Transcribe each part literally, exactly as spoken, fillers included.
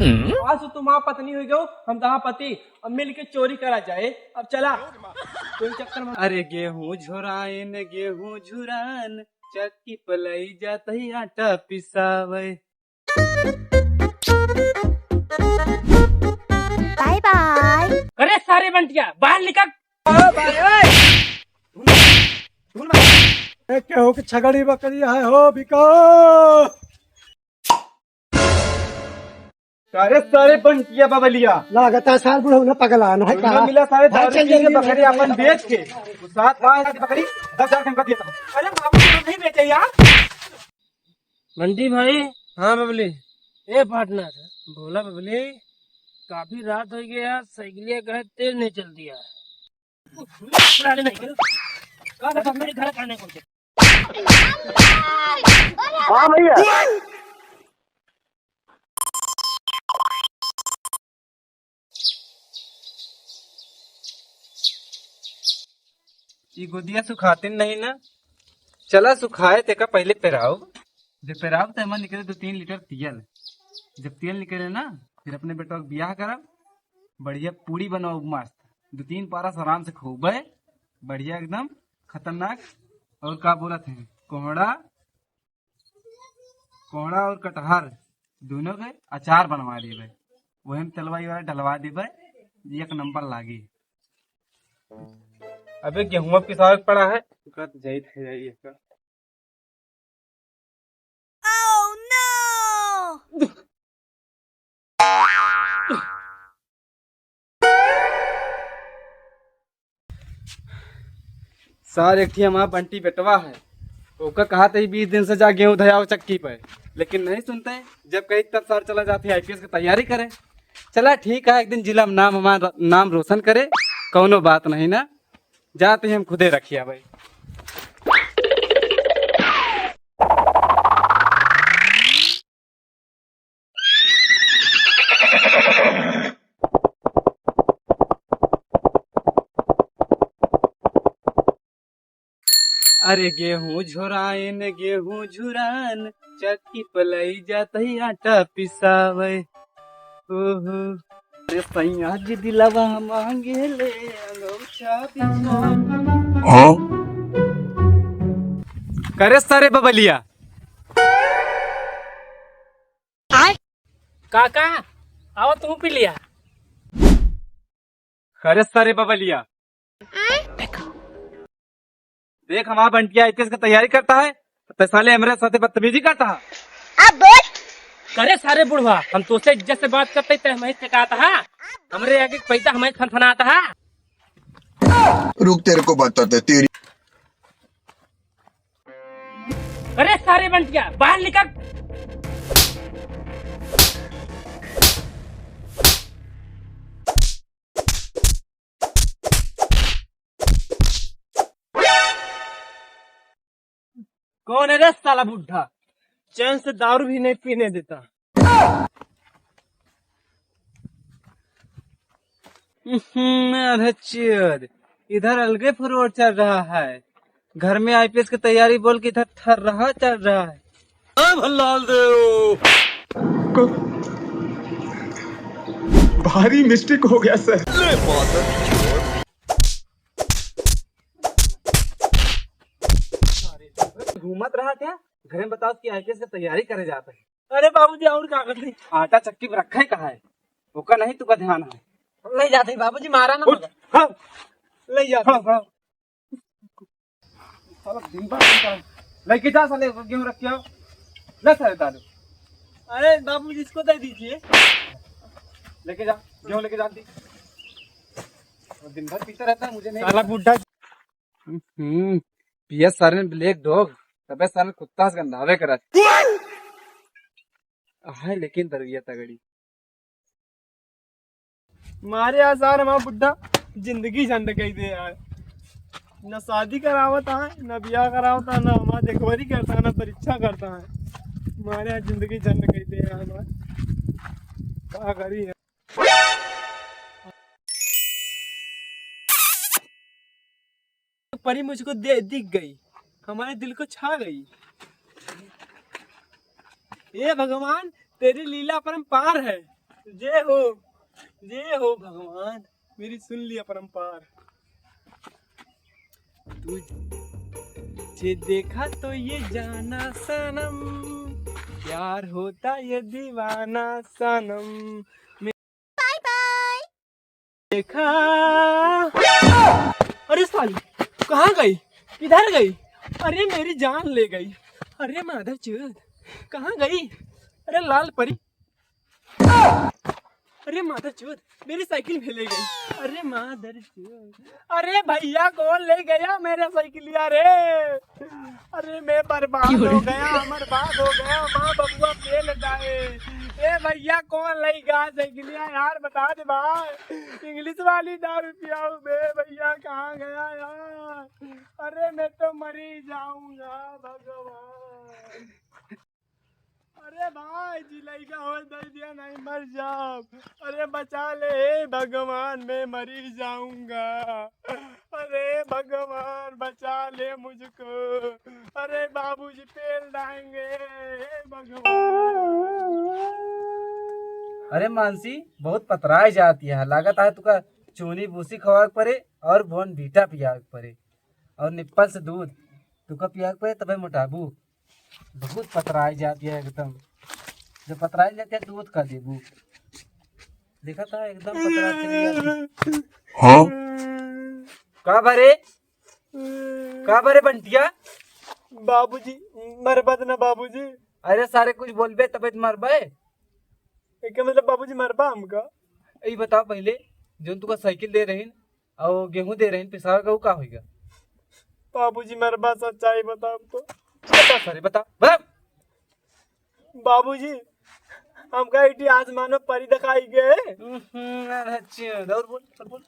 आज तो तुम वहाँ पत्नी हो गयो, हम तहाँ पति। अब मिल के चोरी करा जाए। अब चला। कोई चक्कर में अरे गेहूं झुराइन, गेहूं झुरान, चक्की पलई जात ही आटा पिसावे। बाय बाय। अरे सारे बंटिया, बाहर निकल। ए, केहू के छगड़ी बकरी है हो बिका? अरे सारे बंटिया बबलिया। लागत है सार बुढ़ऊ ना पगला ना है का? मिला सारे भाई, दारू चल पी के जल्दी बकरी निकल। अपन बेच के। सात पाँच बकरी, दस हजार के हमका दिया था। अरे बाबू, हम नहीं बेचे यार। बंटी भाई। हाँ बबली। ए पार्टनर, बोला बबली, काफी रात हो गया, साइकिलिया कहे तेज नहीं चलती है। उड़ा ले नहीं, कहा था मेरे घर खाने को। हाँ भैया। ई गोदिया सुखातिन नहीं ना, चला सुखाए तेका पहले पेराओ। जब पेराओ तो एमा निकले दो तीन लीटर तियल। जब तियल निकले ना, फिर अपने बेटवा के बियाह करब, बढ़िया पूड़ी बनाओ मस्त, दो तीन पारस आराम से खूबे बढ़िया एकदम खतरनाक। और का बोलत हैं, कोहड़ा, कोहड़ा और कटहर दोनों के अचार बनवा देबे, वही में तेलवा वाला डलवा देबे, एक नंबर लागी। अबे गेहुआ पिसावे के पड़ा है, ओकरा तो जाइत है, जाइए का। Oh no! सार एक ठे हमार बंटी बेटवा है, ओका कहा थे बीस दिन से जा गेहूं धयाओ चक्की पे, लेकिन नहीं सुनते। जब कही तब सार चला जाते आईपीएस की तैयारी करे। चला ठीक है, एक दिन जिला में नाम, हमार नाम रोशन करे, कौनो बात नहीं ना, जाते हम खुदे रखिया भाई। अरे गेहूं झुराइन, गेहूं झुरान, चक्की पलई जात ही आटा पिसावे। ओहो, अरे सैया जी दिलवा मांगे ले अंगोछा बिछावे। हाँ? करे सारे बबलिया। काका, आओ तू पी लिया। करे सारे बबलिया। देख हमारा बंटिया आईपीएस की तैयारी करता है, तो साले हमरे साथे बदतमीजी करता है। अब बोल। करे सारे बुढ़वा, हम तोसे इज्जत से बात करते ते हमें सिखाता है, हमरे आगे पैदा हमें फनफनाता है। रुक तेरे को बताते तेरी। अरे सारे बंटिया, बाहर निकल। कौन है रे साला बुढ़ा, चैन से दारू भी नहीं पीने देता। हम्म, अरे चोद, इधर अलगे फुरवट चल रहा है। घर में आईपीएस की तैयारी बोल के इधर ठर्रहा चल रहा है। ए भल्लाल देव। भारी मिस्टेक हो गया सर। घूमत रहा क्या? घर में बताओ कि आईपीएस की तैयारी करे जाता है। अरे बाबूजी, और का करते? आटा चक्की पर रखा है, कहाँ है? ओका नहीं तुका ध्यान है। ले जाते ही बाबूजी, मारा ना उठ, मगर। हाँ। ले जाते। हाँ, हाँ। साला दिन भर काम कर। लेके जा साले, गेहूं रख के आओ। ले साले दारू। अरे बाबूजी, इसको दे दीजिए। लेके जा, गेहूं लेके जा दी। वो दिन भर पीता रहता है, मुझे नहीं साला पता। बुढ़ा। हम्म, पिया सारे ने ब्लैक डॉग, तबे सारे कुत्ता से गंधावे करत। आहे लेकिन दरुइया तगड़ी। मारे यार सार हमारा बुढ़ा जिंदगी झंड कई दे यार। न शादी करावत है, न ब्याह करावत है, न हमारा देखभाली करता है, न परीक्षा करता है। मारे यार जिंदगी झंड कई दे यार हमार। का करी है? परी मुझको दे, दिख गई, हमारे दिल को छा गई। ए भगवान, तेरी लीला अपरंपार है। जय हो, जय हो भगवान, मेरी सुन लिया परंपार। तुझे देखा तो ये जाना सनम, प्यार होता ये दीवाना सनम। बाय बाय। देखा, अरे साली, कहाँ गई? किधर गई? अरे मेरी जान ले गई। अरे मादरचोद, कहाँ गई? अरे लाल परी, अरे मादरचोद, मेरी साइकिल भी ले गई। अरे मादरचोद, अरे भैया कौन ले गया मेरा साइकिलिया रे? अरे मैं बर्बाद हो गया, बर्बाद हो गया, माँ बबुआ पेल जाए। ए भैया कौन ले गया साइकिलिया यार, बता दे भाई। इंग्लिश वाली दारू पियाऊ बे भैया, कहाँ गया यार? अरे मैं तो मरी जाऊंगा भगवान। अरे भाई जी, लइका हो दे दिया, नहीं मर जाब। अरे बचा ले हे भगवान, मैं मरी जाऊंगा। अरे भगवान बचा ले मुझको। अरे बाबूजी पेल जाएंगे, हे भगवान। अरे मानसी, बहुत पतराय जाती है, लागत है तुका चूनी भूसी खवाए के परे और बॉर्नवीटा पियावे के परे और निप्पल से दूध तुका पियावे के परे, तबे मोटाबू। बहुत पतराई जाती है एकदम। जब पतराई जाती है, दूध का देबू। देखा था, एकदम पतरा चली जाती। हाँ? का बरे? का बरे बंटिया? बाबूजी, मरबा त ना बाबूजी। अरे सारे, कुछ बोलबे तबे त मरबे। एके मतलब बाबूजी मरबा हमका? ई बताओ पहले, जोन तुका साइकिल दे रहीन, और गेहूं दे रहे हैं पिसावे का, वो का होइगा? बाबूजी, मेरे पास सच्चाई बताओ तो। बता सारे, बता, बता। बाबूजी, हमका इटी आसमान में परी दिखाई गए। हम्म, अच्छा, और बोल, और बोल।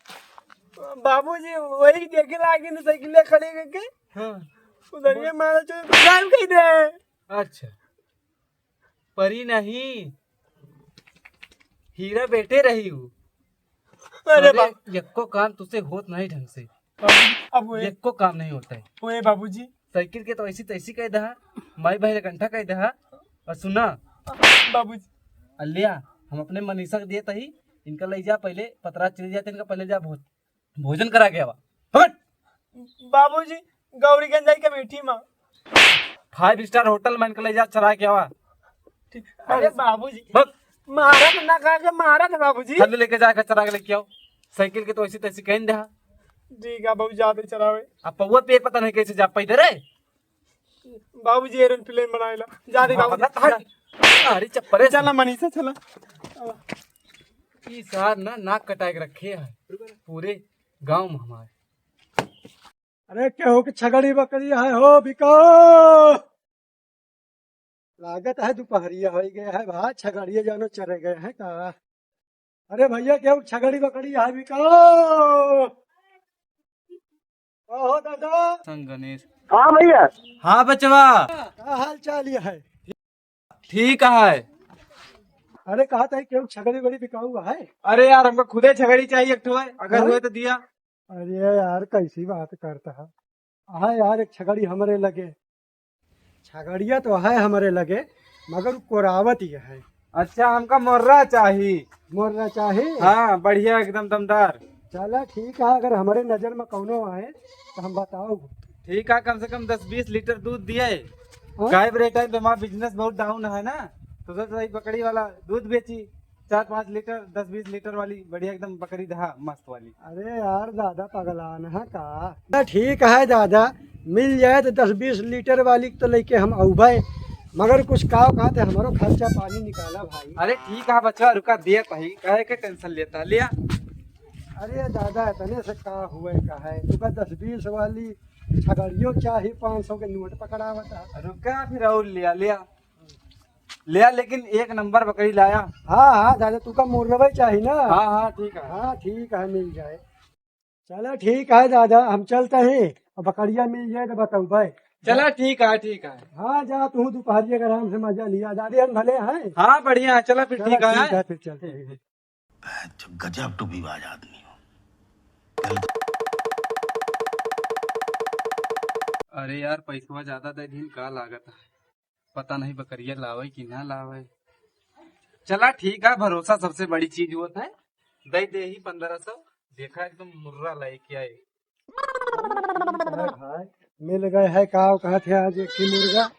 बाबूजी, वही देखे लागे न साइकिल खड़े करके। हाँ। उधर ये बोल। मारा चोर गायब कर दे। अच्छा। परी नहीं, हीरा बेटे रही हूँ। अरे अरे, बाप। यक्को काम तुसे होत नहीं ढंग से। बाबू, अब वो यक्को काम नहीं होता है। वो बाबूजी। साइकिल के तो ऐसी तैसी कह दहा, माई बहन कंठा कह दहा। और सुना बाबूजी। अलिया, हम अपने मनीषा के दिए तही, इनका ले जा पहले, पतरा चली जाते, इनका पहले जा भोज भोजन करा के आवा। हट! बाबूजी, गौरीगंज जाई के बैठी माँ। फाइव स्टार होटल में इनके ले जा, चरा के आवा। ठीक। अरे बाबूजी, बक। मारा तो ना कहा के मारा था बाबूजी। खाली लेके जाके चरा के लेके आओ। साइकिल के तो ऐसी तैसी कहीं दे। ठीक है बाबू, जाते चरावे। अब पौवा पे पता नहीं कैसे जा पैदल रे। बाबूजी एरोप्लेन बनाएला। जा रे हाँ, बाबूजी, बता, जा। अरे चप्पल है। चला मनीषा, चला। ई सार ना नाक कटाए के रखे है पूरे गांव में हमारे। अरे केहू के छगड़ी बकरी है हो बिकाऊ? लागत है दुपहरिया हो गया है भा, छगड़िया जानो चरे गए हैं का? अरे भैया, केहू छगड़ी बकरी है बिकाऊ? कहो दादा। संग गणेश। हाँ भैया। हाँ बचवा। का हाल चाल ये है? ठीक है। अरे कहा था केहू छगड़ी बकरी बिकाऊ है? अरे यार, हमको खुदे छगड़ी चाहिए एक ठो है, अगर हाँ? हुए तो दिया। अरे यार, कैसी बात करता है? हाँ यार, एक छगड़ी हमरे लगे। छगड़िया तो है हमरे लगे, मगर उ कोरावत ही है। अच्छा, हमका मोर्रा चाही। मोर्रा चाही? हाँ, बढ़िया, एकदम दमदार। चला ठीक है, अगर हमरे नजर में कौनो आए तो हम बताओ। ठीक है, कम से कम दस बीस लीटर दूध दिए। हाँ? काहे बरे टाइम पे हमारा बिजनेस बहुत डाउन है ना, तो सोच रही बकरी वाला दूध बेची। चार पाँच लीटर, दस बीस लीटर वाली बढ़िया एकदम बकरी दहा मस्त वाली। अरे यार, दादा पगलान है का? ना, ठीक है दादा, मिल जाए तो दस बीस लीटर वाली तो लेके हम अउबे, मगर कुछ का कहते हमारो खर्चा पानी निकाला भाई। अरे ठीक है बच्चा, रुका दिया तही, काहे के टेंशन लेता, लिया। अरे दादा, इतने से का हुए का है, तुका दस बीस वाली छगड़ियो चाही, पाँच सौ के नोट पकड़ावता। रुका फिर और लिया, लिया। लिया, लेकिन एक नंबर बकरी लाया। हाँ, हाँ, दादा, तुका मोरवा ही चाही ना? हाँ, हाँ, ठीक है। हाँ, ठीक है, मिल जाए। चला, ठीक है, दादा, हम चलते हैं। अब बकरिया मिल जाए तो बताओ भाई। चला, ठीक है, ठीक है। हाँ, जा, तू दोपहरिया का आराम से मजा लिया। दादी, हम भले हैं। हाँ, बढ़िया है, चला फिर, चला, ठीक है। ठीक है, फिर चलते हैं। गजब टूबीबाज आदमी हो। अरे यार, पैसवा ज्यादा दे दिन का लागत है, पता नहीं बकरिया लावे कि ना लावे। चला ठीक है, भरोसा सबसे बड़ी चीज होत है। दे दे ही पन्द्रह सौ, देखा एकदम मुर्रा लेके आए। अरे भाई, मिल गए है, का कहत है आज एक ही मुर्गा,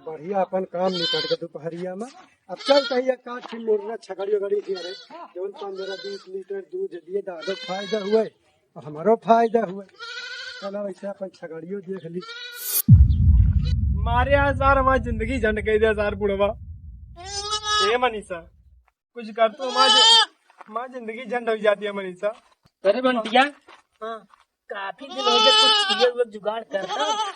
बढ़िया अपन काम निपट के दोपहरिया में। अब चल कही एक आध ही मुर्रा छगड़ी उगड़ी के, अरे जौन पन्द्रह बीस लीटर दूध दिए, दादा फायदा हुए, हमारो फायदा हुए। चला वैसे अपन छगड़ियो देख ली। मारे यार सार, हमारी जिंदगी झंड कह दिया सार बुढ़वा। ए मनीषा, कुछ कर तू, हमारी जि-, हमारी जिंदगी झंड हो जाती है मनीषा। अरे बंटिया, हाँ। काफी दिन हो गए, कुछ पिए हुए जुगाड़ करता।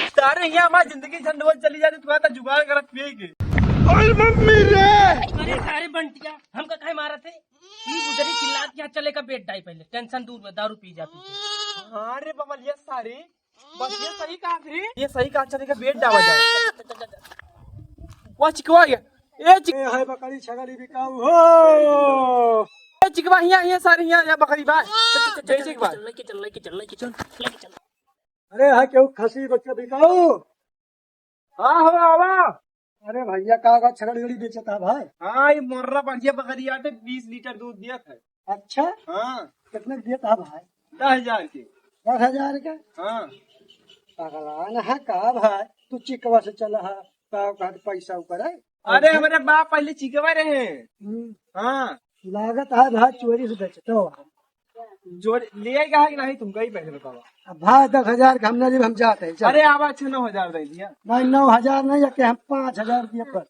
सारे यहाँ हमारी जिंदगी झंड हो चली जाती, तू आता जुगाड़ करत पिए के। अरे मम्मी रे! अरे सारे बंटिया, हमका काहे मारत है? ई गुजरी चिल्लात यहाँ चले का बेड डाई पहले, टेंशन दूर हुए, दारू पी जा पी के। हाँ रे बबलिया सारे, बस ये सही कहा थे। ये सही कहा, चले का बेड डावा जाए। वाह चिकवा गया। ए चिक- ए, हाय बकरी छगड़ी बिकाऊ हो। ए चिकवा हिया, हिया सारे हिया, या बकरी बा। चल, चल, चल, बेचे के बाद। चल, लेके चल, लेके चल, लेके चल, लेके चल। अरे, हाय केहू खसी बच्चा बिकाऊ? हाँ हो, आवा। अरे भैया, का का छगड़ी उगड़ी बेचत है भाई? हाँ, ये मोर्रा बढ़िया बकरी आटे, बीस लीटर दूध दिया था। अच्छा? हाँ। कितने दिया था भाई? दस हजार के। दस हजार के? हाँ। पगलान है का भाई? तू चिकवा से चला है, का कहत पैसा ऊपर है? अरे, हमरे बाप पहले चिकवा रहे। हम्म। हाँ। लागत है भाई चोरी से बेचत हो। जो ले आएगा है कि नहीं, तुमका ही पहले बतावा। अब भाई दस हजार के हम ना लेब, हम जाते हैं, चल। अरे, आवा, अच्छा, नौ हजार दे दिया। नहीं, नौ हजार नहीं, या कि हम पाँच हजार दिए पर,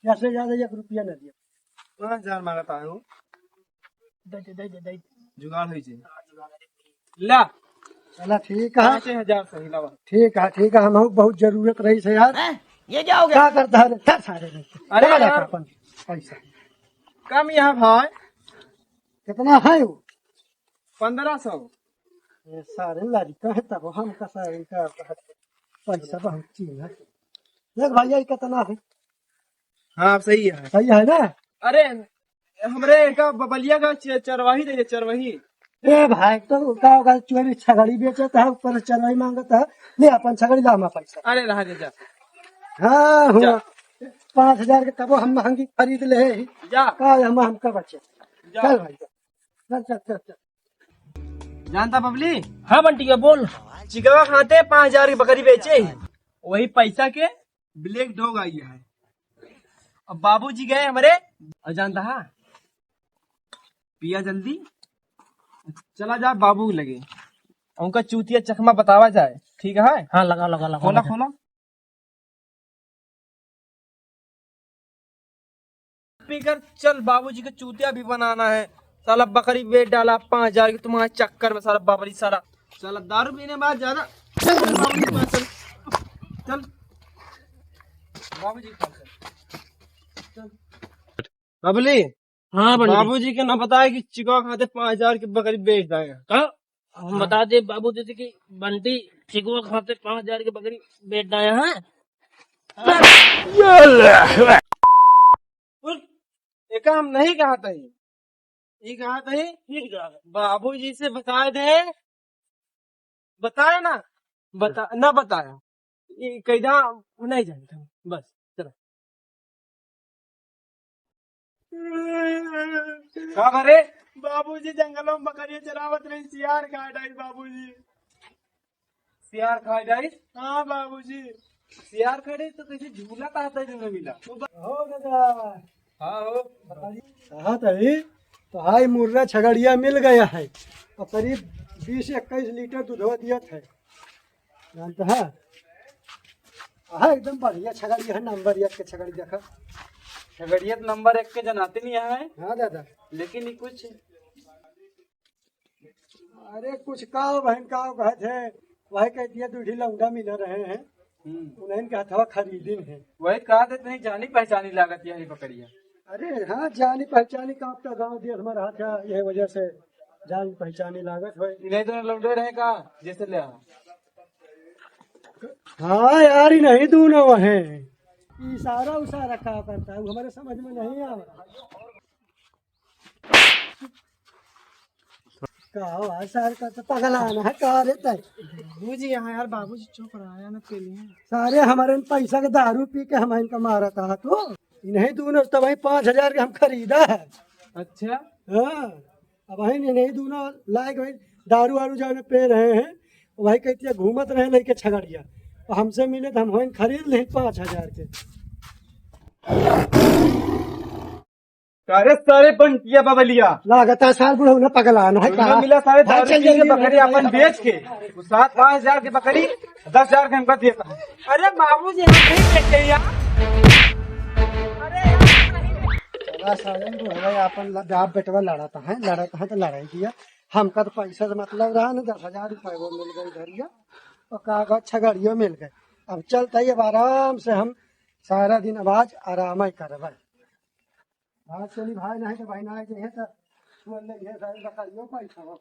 या से ज्यादा एक रुपया ना दिए। पाँच हजार मांगता है वो। दे दे, दे दे, दे दे। जुगाड़ होई जे। ला। चला, ठीक है। पाँचे हजार सही लावा। ठीक है, ठीक है, हम बहुत जरूरत रही से यार। हैं? ये क्या हो गया? क्या करता है रे? क्या सारे रे? अरे चला यार। जाता अपन पैसा। कम यहाँ भाई। कितना है वो? पन्द्रह सौ। ये सारे लड़का है तब हम का सारे का पैसा बहुत चीज है। देख भैया, ये कितना है? हाँ, सही है। सही है ना? अरे, हमरे का बबलिया का च-, चरवाही दे दे, चरवाही। ए भाई, तो का होगा, चोरी छगड़ी बेचत है, ऊपर से चरवाही मांगत है, ले अपन छगड़ी ला हमारा पैसा। अरे, रहा दे जा। हाँ, हुआ। जा। पाँच हजार के तबो हम महंगी खरीद ले ही। जा। का हम, हमका बचे। जा। चल भाई, चल। चल, चल, चल, चल। जानता बबली? हाँ बंटिया, बोल। चिकवा खाते पाँच हजार की बकरी बेचे ही। वही पैसा के ब्लैक डॉग आई है। अब बाबूजी गए हमरे, और जानता है, पिया जल्दी, चला जा बाबू के लगे, उनका चूतिया चकमा बतावा जाए, ठीक है? हाँ, लगा, लगा, लगा, खोला, लगा। खोला। पीकर चल, बाबूजी के चूतिया भी बनाना है। साला बकरी बेच डाला पाँच हजार की तुम्हारे चक्कर में, साला बाबरी साला। साला दारू पीने बाद ज्यादा। चल, चल बाबूजी के पास चल। चल। बाबूजी के पास चल। चल। बबली। हाँ, बंटी। बाबूजी के ना बताए कि चिकवा खाते पाँच हजार की बकरी बेच डाएगा। का? हम हाँ। बता दे बाबूजी से कि बंटी चिकवा खाते पाँच हजार की बकरी बेच डाया है। उठ, एका हम नहीं कहा था ये। ये कहा था ये? ठीक है। बाबूजी से बता दे। बताया ना? बता, ना बताया। ये कैदा नहीं जानता हूँ। बस, चलो। का करे? बाबूजी जंगलों में बकरियां चरावत रही, सियार खा डाई बाबूजी। सियार खा डाई? हाँ बाबूजी। सियार खा डाई तो कैसे झूला कहता है जो मिला? हो दादा। हाँ हो। बताइए। कहा तही तो हाई मुर्रा छगड़िया मिल गया है और करीब बीस इक्कीस लीटर दूधवा दिया है। जानता है? हाँ, एकदम बढ़िया छगड़ी है, नंबर एक के छगड़ी देखा। छगड़िया तो नंबर एक के जनाते नहीं है। हाँ दादा। लेकिन ये कुछ अरे कुछ का बहन का कहत है, वही कह दिया दू ढी लौंडा मिल रहे हैं, हम्म। उन्हीं के हथवा खरीदिन है। वही कहा थे, नहीं जानी पहचानी लागत यही बकरिया। अरे हाँ, जानी पहचानी का आपका गांव देश में रहा था, यही वजह से जानी पहचानी लागत है। इन्हें तो लौंडे रहे का, जैसे ले आ। हाँ यार, ही नहीं दोनों है। इशारा उशारा का करता है, वो हमारे समझ में नहीं आ रहा। का हो, आज सारे का तो पगला आना है, का रे तय? बाबूजी यहाँ यार, बाबूजी चुप रहा यार, ना पी लिए। सारे हमारे पैसा के दारू पी के हम इनका मारा था तू। इन्हीं दोनों से तो भाई पाँच हजार के हम खरीदा है। अच्छा। हाँ, अब भाई इन्हीं दोनों लायक भाई दारू वारू जाने पे रहे हैं, वही कहती है घूमत रहे लेके छगड़िया, और हमसे मिले तो हम वहीं खरीद लें पाँच हजार के। अरे सारे बंटिया बबलिया। लागत है सार बुढ़ऊ ना पगलान है का? मिला सारे भाई दारू चल पी के जल्दी बकरी भाई। अपन बेच के, वो सात पाँच हजार की बकरी दस हजार के हमका देता है। अरे बाबूजी, हम नहीं बेचे यार। अरे यार, नहीं बेचे। चला सारे बुढ़ऊ अपन ल-, बाप बेटवा लड़त है, लड़त है तो लड़ाई किया। हमका तो पैसा से मतलब रहा ना, दस हजार रुपये वो मिल गई धरिया, और कागज छगड़ियो मिल गए। अब चलता ही, अब आराम से हम सारा दिन अब आज आराम ही करबे। आज चली भाई, नहीं तो भाई ना आए, तो बोल ले, ये सारी बकरियों को ही खाओ।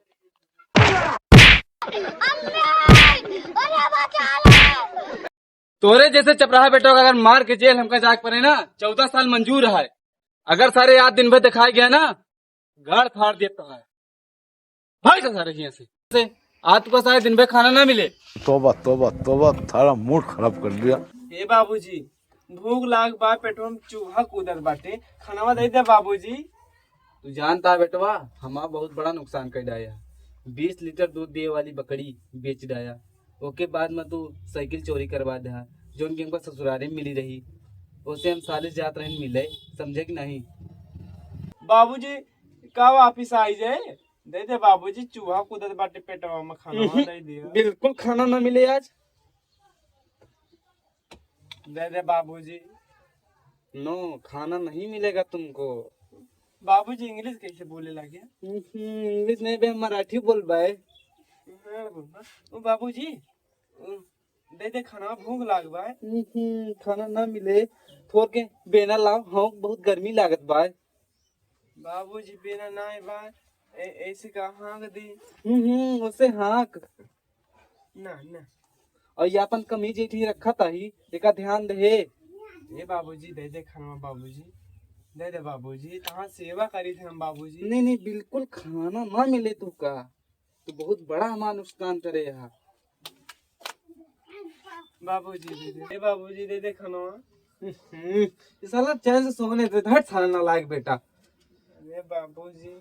तोरे जैसे चपराहा बेटा का अगर मार के जेल हमका जाके पड़े ना, चौदह साल मंजूर है। अगर सारे याद दिन भर दिखाई गया ना, गाड़ फाड़ देता है। भाई सारे यहाँ से, से आज तुका सारे दिन भर खाना ना मिले। तोबा, तोबा, तोबा, थारा मूड खराब कर दिया। ए बाबूजी, भूख लाग बा, पेटवा में चूहा कूदत बाटे, खानावा दे दे बाबूजी। तू जानता है बेटवा, हमारा बहुत बड़ा नुकसान कर डाया। बीस लीटर दूध दिए वाली बकरी बेच डाया। ओके बाद में तू साइकिल चोरी करवा दे, जोन की हमका ससुरारी में मिली रही। ओसे हम सालिस जात रहन मिले, समझे कि नहीं? बाबूजी, का वापिस आई जाए? दे दे बाबूजी, चूहा कूदत बाटे पेटवा में, खाना उहुं, दे दे। बिल्कुल खाना ना मिले आज। दे दे बाबूजी। No, खाना नहीं मिलेगा तुमको। बाबूजी इंग्लिश कैसे बोले लगे? उहुं, इंग्लिश नहीं बे, मराठी बोल बाय। हाँ बाबा। ओ बाबूजी, ओ, दे दे खाना, भूख लाग बा। उहुं, खाना ना मिले, थोर के बेना लाओ, हाँ बहुत गर्मी लागत बा। बाबूजी बेना ना बा, ए-, ऐसे का हाँक दी? उहुं, उसे हाँक। ना, ना। और ये अपन कमीज एक ही रखा था ही, एका ध्यान दे। ए बाबूजी, दे दे खाना बाबूजी, दे दे बाबूजी, तहाँ सेवा करी थे हम बाबूजी। नहीं, नहीं, बिल्कुल खाना ना मिले तू का, तू बहुत बड़ा हमारा नुकसान करे यहाँ। बाबूजी दे दे, ए बाबूजी दे दे खाना। हम्म, ये साला चैन से सोने दे, हट साला नालायक बेटा। अरे बाबूजी।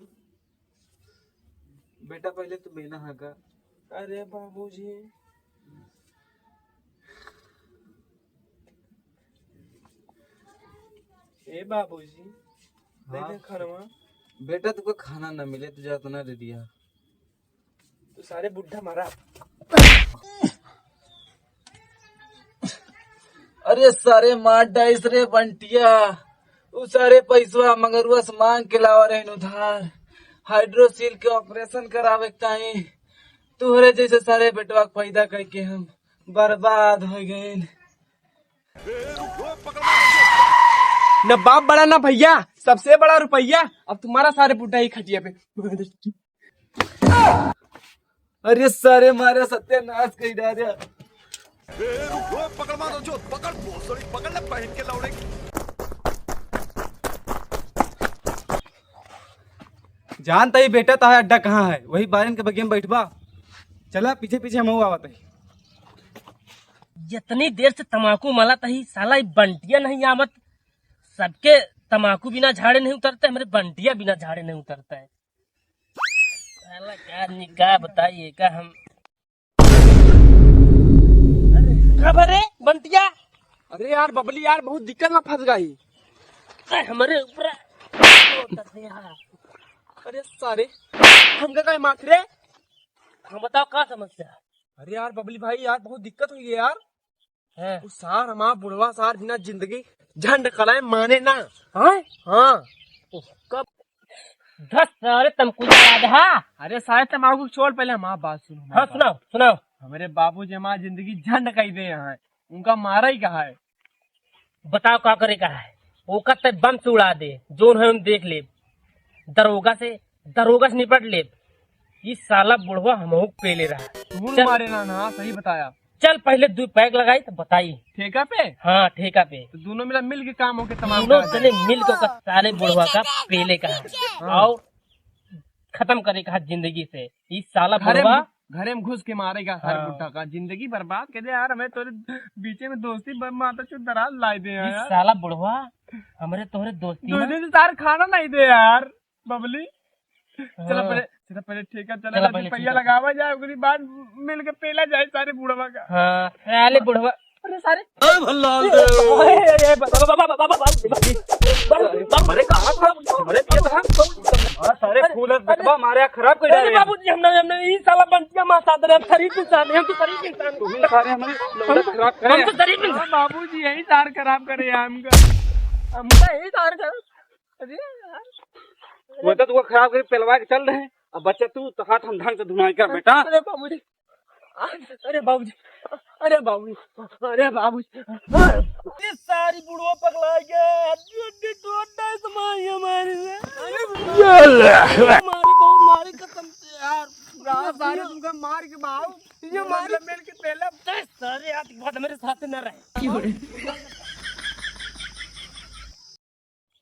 बेटा, पहले तू बेना हाँका। अरे बाबूजी। ए बाबूजी, दे हाँ। दे खानवा। बेटा, तुका खाना ना मिले, तू जात ना दे दिया। तू सारे बुढ़ा मारा। अरे सारे मार डाइस रे बंटिया, उ सारे पैसवा मगरुआ से मांग के लावा रहन उधार, हाइड्रोसील के ऑपरेशन करावे के ताई। तुहरे जैसे सारे बेटवा के पैदा करके हम बर्बाद हो गए। न बाप बड़ा ना भैया, सबसे बड़ा रुपया। अब तुम्हारा सारे बुढ़ा ही खटिया पे। अरे सारे मारे सत्यानाश कई डारे। ए, रुक, रुक, पकड़ मारो जो, पकड़, भोसड़ी, पकड़ ले पहन के लौड़े। जानता ही बेटा, तारा अड्डा कहाँ है, वही बारन के बगिया में बैठबा। चला पीछे पीछे हम आवत है। जितनी देर से तमाकू मलत ही, साला ई बंटिया नहीं आवत। सबके तमाकू बिना झाड़े नहीं उतरते, हमरे बंटिया बिना झाड़े नहीं उतरता है। साला का आदमी का बताइए का हम। अरे, का भरे बंटिया? अरे यार बबली यार, बहुत दिक्कत में फंस गई। अरे, हमारे ऊपर। अरे सारे, हमका काहे मार रे? हम बताओ का समस्या? अरे यार बबली भाई यार, बहुत दिक्कत हुई है यार। हैं? उ सार हमार बुढ़वा सार बिना जिंदगी झंड कराए माने ना। हैं? हाँ। कब? दस सारे तमकू याद हा? अरे सारे तमाकू छोड़, पहले हमार बात सुन, हमार हाँ, बात। सुनाओ, सुनाओ। हमरे बाबूजी हमार जिंदगी झंड कई दे हैं, उनका मारा ही कहा है। बताओ का करे का है? ओका ते बम से उड़ा दे, जोन है हम देख लेब। दरोगा से, दरोगा से निपट लेब। ई साला बुढ़वा हमहू के पेले रहा। तू चल। मारे ना, ना, सही बताया। चल पहले दू पैग लगाई तो बताई। ठेका पे? हाँ, ठेका पे। तो दोनों मिला मिल के काम होके तमाम दोनों करा जाए। जने मिल के ओकर साले बुढ़वा का पेले का है। हाँ। और खत्म करे का है जिंदगी से। ई साला घरे बुढ़वा में, घरे में घुस के मारेगा सारे हाँ। बुढ़ा का। जिंदगी बर्बाद कर दे यार, हमें तोरे बीचे में दोस्ती ब-, माता चोद दराज लाई दे ई यार। साला बुढ़वा हमरे तोहरे दोस्ती दो में दिन से सार खाना नहीं दे यार, बबली। चला हाँ। पहले, चला पहले ठीक है, चला चला जल्दी पहले पैया ठीक है। लगावा जाए, ओकरी बाद मिल के पेला जाए सारे बुढ़वा का। हाँ, अरे बुढ़वा। अरे सारे। अरे भल्ला ए, दे। ए, ए, ए, बाबा, बाबा, बाबा, बाबा, बाबा, बाबा, अरे कहाँ था? अरे पिया था। हाँ, सारे अरे, फूल है, अरे, दबा मारे, खराब कर अरे डाले। बाबूजी, हम ना, हम ना, ई साला बंटिया मार साथ रहे, हम शरीफ इंसान हैं, हम तो शरीफ इंसान हैं। तू भी सारे हमारी लौंडा खराब करे। हम तो शरीफ इंसान। हाँ, बाबूजी, यही सार खराब करे हैं हमका। हमका यही सार खराब। अरे यार। वो तो तू खराब करे, पेलवा के चल रहे। अब बच्चा तू तो हाथ हम ढंग से धुनाई कर बेटा। अरे बाबूजी। अरे बाबूजी, अरे बाबूजी, अरे बाबूजी। ये सारी बुढ़वा पगला गया, हड्डी हड्डी टूट है समाई हमारे से। अरे ये ले। मारे बहुत मारे कसम से यार। रात सारे तुमका मार के बाऊ, ये मारे मिल के पहले। तेरे सारे आज के बाद मेरे साथ न रहे।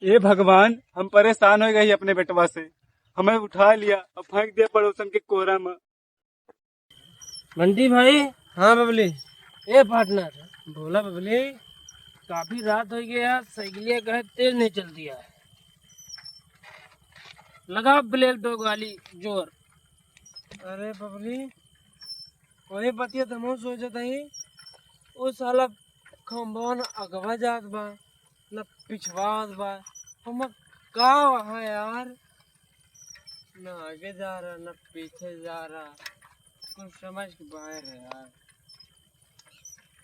ए भगवान, हम परेशान हो गए अपने बेटवा से, हमें उठा लिया और फेंक दिया पड़ोसन के कोहरा में। बंटी भाई। हाँ बबली। ए पार्टनर। बोला बबली। काफी रात हो गया, साइकिलिया का है, तेज नहीं चलती है। लगा ब्लैक डॉग वाली जोर। अरे बबली, वही बतिया तो हम सोचत हई, वो साला खंभवा न अगवा जात बा, न पिछवात बा। हम का वहाँ यार, न आगे जा रहा, न पीछे जा रहा, कुछ समझ के बाहर है यार।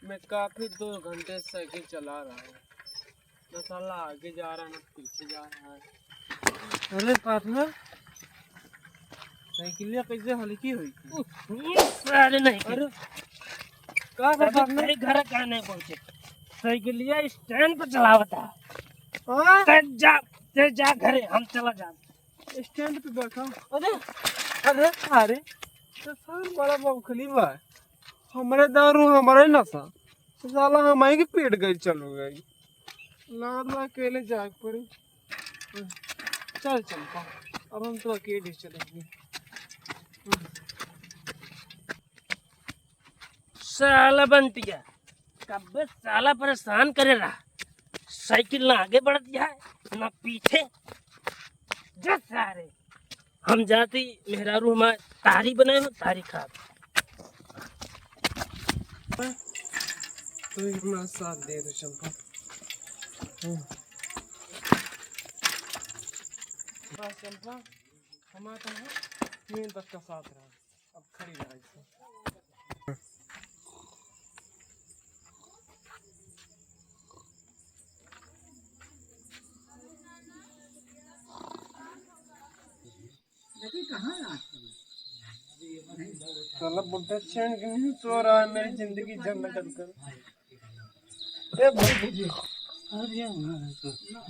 मैं काफी दो घंटे साइकिल चला रहा हूँ, न साला आगे जा रहा, न पीछे जा रहा है। अरे पार्टनर, साइकिलिया कैसे हल्की हुई थी? उस साले नहीं के। अरे, का अबे पार्टनर? तेरे घर काहे नहीं पहुंचे? साइकिलिया स्टैंड पे चलावता। हाँ? ते जा, ते जा घरे, हम चला जा। स्टैंड पे बैठा। अरे, अरे, अरे, तो साला बड़ा बौखली बा। हमरे दारू, हमरे नशा। तो साला हमारे के पेट गई, चलो गई। लागत बा अकेले जाए के पड़ी। चल चंपा, अब हम तो अकेले चलेंगे। साला बंटिया, कब्बे साला परेशान करे रहा। साइकिल ना आगे बढ़त है, ना पीछे। जा सारे। हम जाती मेहरारू हमार तारी बनाए हो, तारी खाब। तू ही हमारा साथ दे दो चंपा। हम्म। बस चंपा, हमारा तो है, तीन तक का साथ रहा। अब खड़ी रहा इसको। साला बुड्ढा चैन के नहीं सो रहा है, मेरी जिंदगी झंड कर कर। ए बाबूजी,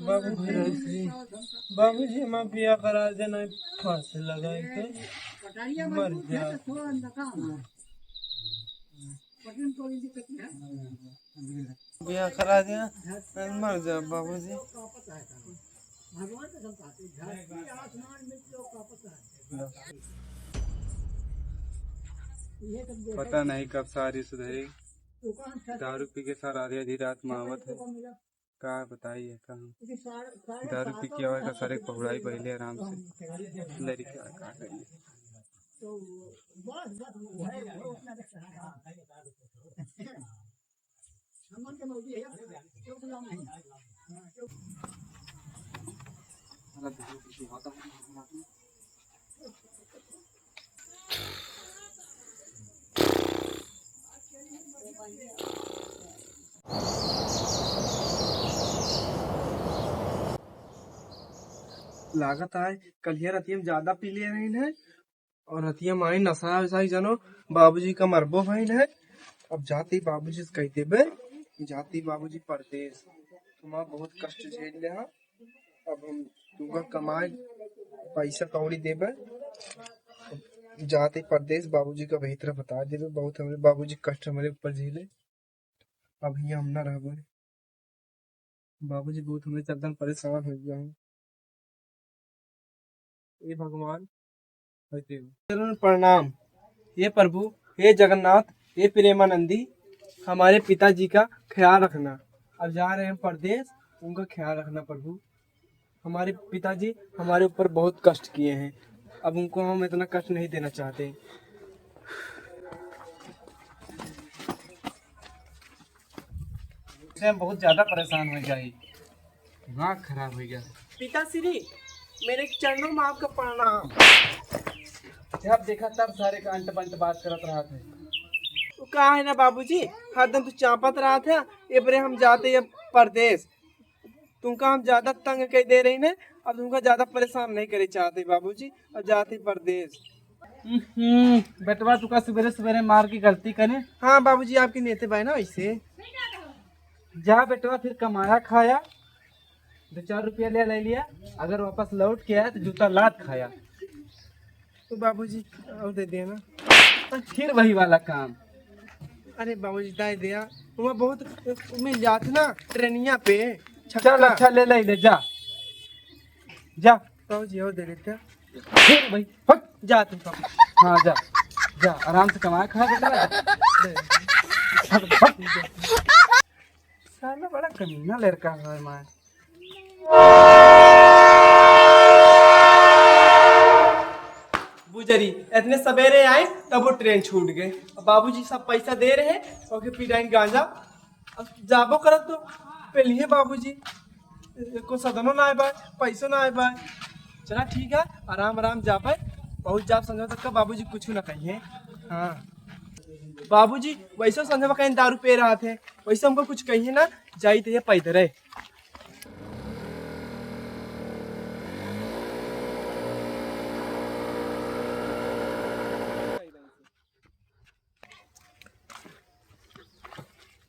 बाबूजी, बाबूजी, हमार बियाह करा देना, फांसी लगाए के मर जा। बियाह करा दिया, मर जा बाबूजी। पता नहीं कब सारी सुधरी। दारू पी के सारा आधी आधी रात में आवत है। का बताई है का हम? दारू पी के आवे का सारे पहुड़ाई पहले आराम से। लड़का का करिए। लागत है कलिया रतिया में ज्यादा पी ले रही है। और रतिया माई नशा वशा ही जानो, बाबूजी का मरबो भइल है। अब जाती बाबूजी से कह देबे, जाती बाबूजी परदेस, तुम्हारा बहुत कष्ट झेल ले हा। अब हम तुमका कमाए पैसा कौड़ी देबे, जाती परदेस बाबूजी का वही तरह बता देबे। बहुत हमरे बाबूजी कष्ट हमरे ऊपर झेले। अब हियाँ हम ना रहबे। बाबूजी बहुत हमरे चलतन परेशान हो गया हूँ। ए भगवान, हे देव। चरण प्रणाम। हे प्रभु, हे जगन्नाथ, हे प्रेमानंदी, हमारे पिताजी का ख्याल रखना। अब जा रहे हैं परदेस, उनका ख्याल रखना प्रभु। हमारे पिताजी हमारे ऊपर बहुत कष्ट किए हैं, अब उनको हम इतना कष्ट नहीं देना चाहते। से हम बहुत ज्यादा परेशान होइ जाई। दिमाग खराब होइ गया। पिताश्री, मेरे चरणों में आपका प्रणाम। जब देखा तब सारे का अंट बंट बात करत रहत है। वो का है ना बाबूजी, हरदम तू चापत रहत है, ए बरे हम जाते हैं परदेस। तुमका हम ज्यादा तंग कइ दे रही ना, अब तुमका ज्यादा परेशान नहीं करे चाहते बाबूजी, अब जाते परदेस। हम्म, बेटवा तुका सुबेरे सुबेरे मार के गलती करे। हाँ बाबूजी, आपके नेते बाय ना वैसे। जा बेटवा फिर कमाया खाया, दो चार रुपया ले, ले लिया, अगर वापस लौट के आया तो जूता लात खाया। तो बाबूजी और दे देना। फिर वही वाला काम। अरे बाबूजी, दे दिया, वहाँ बहुत मिल जात ना ट्रेनिया पे। चल छक्का। अच्छा, ले, ले, ले, जा, जा। बाबूजी और दे देते। फिर वही, हट। जा तुम बाबू। हाँ, जा, जा, आराम से कमाए खाए बेटा, जा। दे। हट, हट। साला बड़ा कमीना लड़का है मार। बुजरी, इतने सवेरे आए तब वो ट्रेन छूट गए। अब बाबूजी सब पैसा दे रहे, ओके पिटाइन गांजा। अब जाबो करत तो पेलिए बाबूजी, एको सदनो ना आए बा, पैसो ना आए बा। चला ठीक है, आराम आराम जा पाए, बहुत जाब समझा तक का बाबूजी कुछ ना कहिए। हाँ बाबूजी, वैसे संझवा कहीं दारू पी रहा थे, वैसे हमको कुछ कहिए ना, जाई तो ये पैदल है।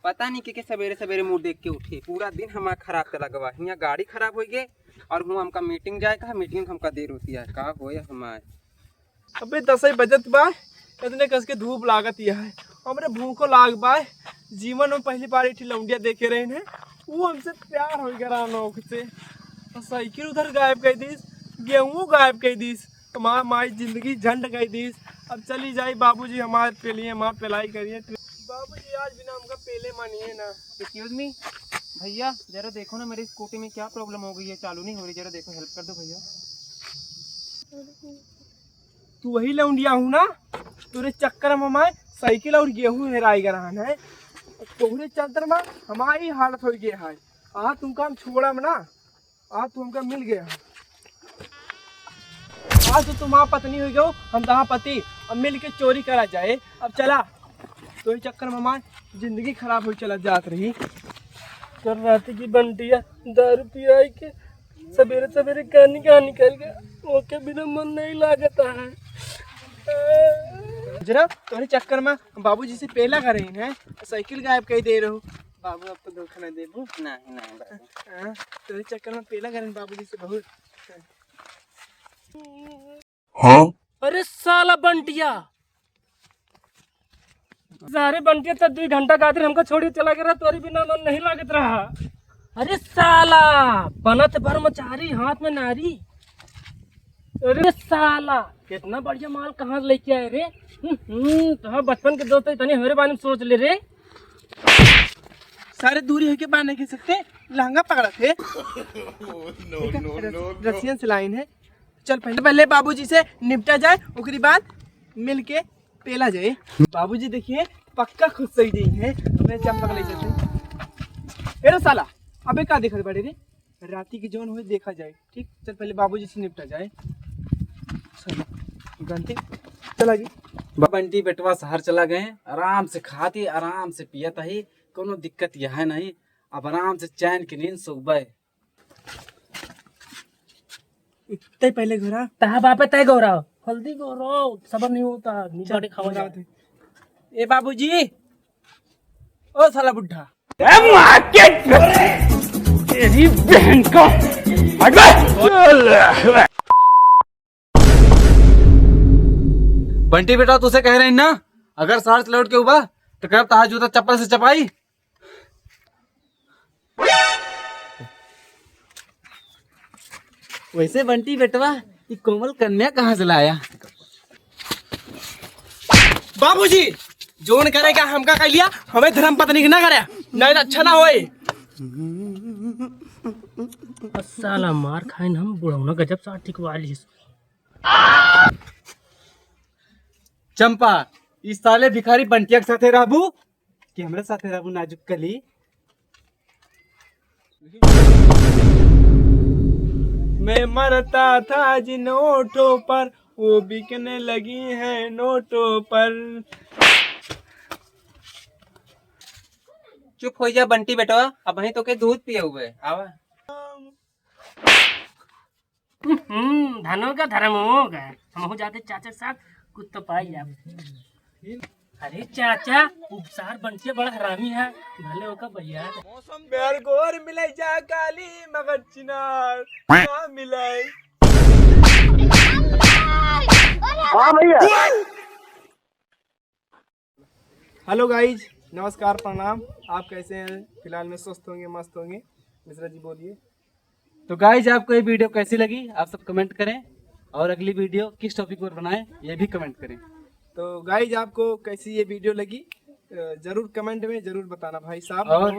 पता नहीं के, के सवेरे सवेरे मुंह देख के उठे, पूरा दिन हमार खराब चला गवा। हियाँ गाड़ी खराब होइ गए और हुआ हमका मीटिंग जाए का, मीटिंग हमका देर होती है, का होए हमार। अबे दसई बजत बा, इतने कस के धूप लागत ही है। हमरे भूखो लाग बा। जीवन में पहली बार एक ठे लौंडिया देखे रहे हैं, वो हमसे प्यार हो गया रहा नौक से। और साइकिल उधर गायब कर दीस, गेहूं गायब कर दीस, हमार माई जिंदगी झंड कर दीस। अब चली जाई बाबूजी, हमार पेलिए, हमार पेलाई करिए। बाबूजी आज बिना हमका पेले मानिए ना। एक्सक्यूज मी भैया, जरा देखो ना मेरी स्कूटी में क्या प्रॉब्लम हो गई है, चालू नहीं हो रही, जरा देखो, हेल्प कर दो भैया। तू वही लौंडिया हूँ ना, तोरे चक्कर में हमार साइकिल और गेहूं हेराई गए रहन है। तोहरे चलते में हमारी हालत हो गई है। आज तुमका हम छोड़ा में ना, आज तू हमका मिल गया। आज तो तुम्हारा पत्नी हो गयो, हम तहां पति। अब मिल के चोरी करा जाए। अब चला, तोरे चक्कर में हमार जिंदगी खराब हो चला जात रही। कल रात की बंटिया दारू पियाई के सवेरे सवेरे कहानी कहानी निकल गया, ओके बिना मन नहीं लागता है। जरा तोरे चक्कर में बाबूजी से पेला करे हैं, साइकिल गायब कर दे रहो। बाबू अब तो धोखा ना देबू। नहीं, नहीं बाबू। हाँ, तोरे चक्कर में पेला करे बाबूजी से बहुत। हाँ? अरे साला बंटिया, सारे बंटिया तो दो घंटा खातिर हमका छोड़ी चला गया, तोरी बिना मन नहीं लागत रहा। अरे साला, बनत ब्रह्मचारी, हाथ में नारी। अरे साला, कितना बढ़िया माल कहाँ से लेके आए रे? हम्म, तो हाँ, बचपन के दोस्त इतने हमारे बारे में सोच ले रे। सारे दूरी होके बात नहीं कर सकते, लहंगा पकड़ा थे। No, देखा, no, रस-, no, no। रसियन से लाइन है। चल पहले, पहले बाबूजी से निपटा जाए, ओकरी बाद मिल के पेला जाए। बाबूजी देखिए पक्का खुश सही नहीं है, मैं चंपक ले जाते। ए रे साला, अबे का देखत बड़े रे? राती की जौन होए देखा जाए, ठीक? चल पहले बाबूजी से निपटा जाए। चल, बंटी, चला जी। बंटी बेटवा शहर चला गए, आराम से खाती, आराम से पियत ही, कोनो दिक्कत यह है नहीं। अब आराम से चैन की नींद सोबे। तय पहले घोरा। तहा बापे तय घोरा। हल्दी घोरा, सबर नहीं होता, नीचे चल, आके खावा घोरा जाए। दे। ए बाबूजी, ओ साला बुढ़ा। ए माँ के, तेरी बहन का। हट बे। बंटी बेटा, तुसे कह रहे हैं ना, अगर शहर से लौट के उबा, तो करब तहार जूता चप्पल से चपाई। वैसे बंटी बेटवा, ये कोमल कन्या कहाँ से लाया? बाबूजी, जोन करे का हमका कह लिया, हमें धर्म पत्नी के ना करे, नहीं तो अच्छा ना होए। साला मार खाइन हम, बुढ़ौना गजब साथ टिकवा लिस। चंपा, इस साले भिखारी बंटिया के साथे रहबू कि हमरे साथे रहबू, नाजुक कली? मैं मरता था जिन ओठों पर, वो बिकने लगी है नोटों पर। चुप हो जा बंटी बेटवा, अबहीं तोके दूध पिए हुए। आवा। हम्म, धन होगा, धर्म होगा। हमहू जाते चाचा के साथ, कुछ तो पाई जाब। अरे चाचा, उपसार बंटिया बड़ा हरामी है, भले ओका भैया। मौसम बेर गोर मिले जा काली मगर चिनार ना मिले। हाँ भैया। हेलो गाइज, नमस्कार, प्रणाम। आप कैसे हैं? फिलहाल में स्वस्थ होंगे, मस्त होंगे। मिश्रा जी बोलिए। तो गाइज, आपको ये वीडियो कैसी लगी, आप सब कमेंट करें, और अगली वीडियो किस टॉपिक पर बनाएं, ये भी कमेंट करें। तो गाइज, आपको कैसी ये वीडियो लगी, अ, जरूर कमेंट में जरूर बताना भाई साहब। और